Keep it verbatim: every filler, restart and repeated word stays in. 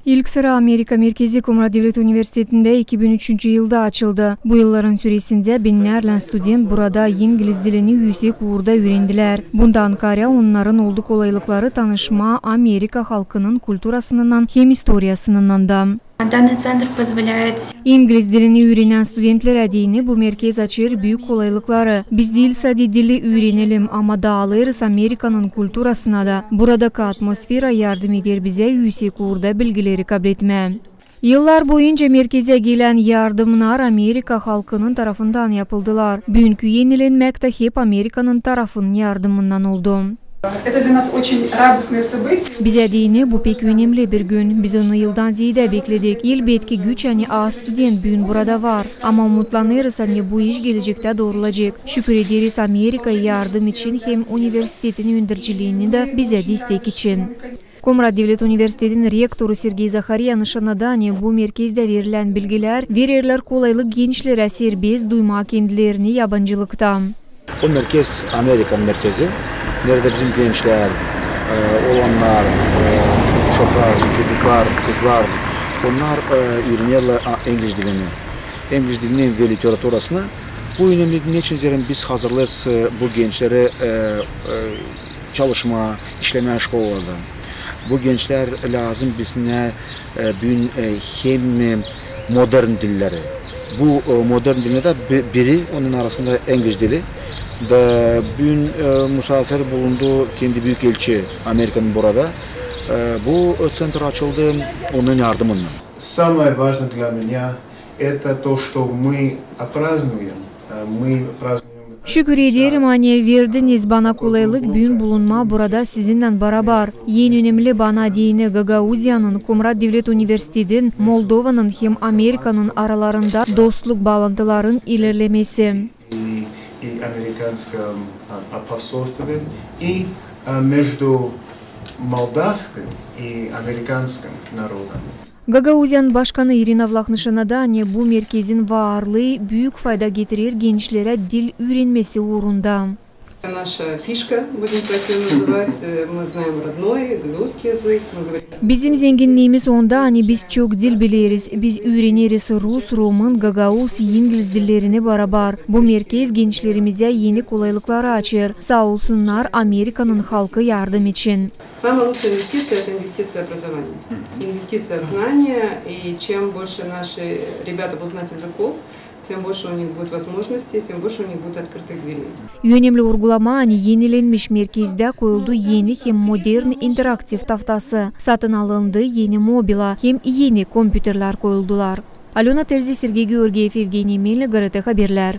İlk sıra Amerika merkezi Komrat Devlet Universitetindä iki bin üçüncü yılda açıldı. Bu yılların süresindä binnärlän student burada ingiliz dilini üüsek uurda üürendilär. Bundan kaarä onnarın oldu kolaylıkları tanışmaa Amerika halkının kulturasınınan hem istoriyasınınan da. Данный центр позволяет всем İngiliz dilini üürenän studentlerä deyni bu merkez açêr büük kolaylıkları. Biz diil sade dili üürenelim, ama daalêêrız Amerikanın kulturasına da. Buradakı atmosfera yardım eder bizä üüsek uurda bilgileri kabletmää. Yıllar boyunca merkezä gelän yardımnar Amerika halkının tarafından yapıldılar. Büünkü enilenmäk tä hep Amerikanın tarafının yardımından oldu. Это для нас очень радостное событие. Bizä deyni bu pek önemli bir gün. Biz onu yıldan zeedä bekledik. Elbetki, güç, ani az student büün burada var. Ama umutlanêrız, ani bu iş gelecektä doorulacek. Şükür ederiz Amerikaya yardım için hem universitetin önderciliini dä bizä destek için. Komrat Devlet Universitetin rektoru Sergey Zaharyan nışannadı, ani bu merkezdä verilän bilgilär vererlär kolaylık gençlerä serbest duymaa kendilerini yabancılıkta. Bu merkez Amerikanın merkezi, neredä bizim gençlär, e, olannar, e, uşaklar, çocuklar, kızlar, onnar, e, üürenerlär, a, ingliz dilini, ingliz dilini ve literaturasını. Bu önemli, neçin zerä biz hazırlêêrız, e, bu gençleri, e, e, çalışmaa, işlemää şkolalarda. Bu gençlär lääzım bilsinnär, e, büün, e, hem, e, modern dilleri. Bu, e, modern dilini dä bi-, biri, onun arasında ingliz dili. Da büün, e, musaafir bulundu kendi büük elçi Amerikanın burada. E, bu, e, центр açıldı onun yardımınnan. Самое важное для меня — это то, что мы празднуем, э, мы празднуем. Şükür ederim, ani verdiniz bana kolaylık büün bulunmaa burada sizinnän barabar. En önemli bana deyni Gagauziyanın Komrat Devlet Universitetin Moldovanın hem Amerikanın aralarında dostluk baalantıların ilerlemesi. И, и американском, а, а, посольстве, и, а, между молдавским и американским народом. Gagauziyanın başkanı İrina Vlah nışannadı, ani bu merkezin vaarlıı büük fayda getirer gençlerä dil üürenmesi uurunda. Наша фишка, будем так её называть, э, мы знаем родной гагаузский язык, мы говорим. Bizim zenginniimiz onda, ani biz çok dil bileriz. Biz üüreneriz rus, rumın, gagauz, ingiliz dillerini barabar. Bu merkez gençlerimizä eni kolaylıkları açêr. Saa olsunnar Amerikanın halkı yardım için. Самая лучшая инвестиция — это инвестиция в образование. Инвестиция в знания, и чем больше наши ребята будут знать языков, тем больше у них будет возможностей, тем больше у них будет открытых дверей. Önemli urgulamaa, ani enilenmiş merkezdä koyuldu eni hem modern interaktiv taftası, satın alındı eni mobila hem eni kompüterlär koyuldular. Alöna Terzi, Sergey Georgiev, Evgeniy Melnik, GRT Haberlär.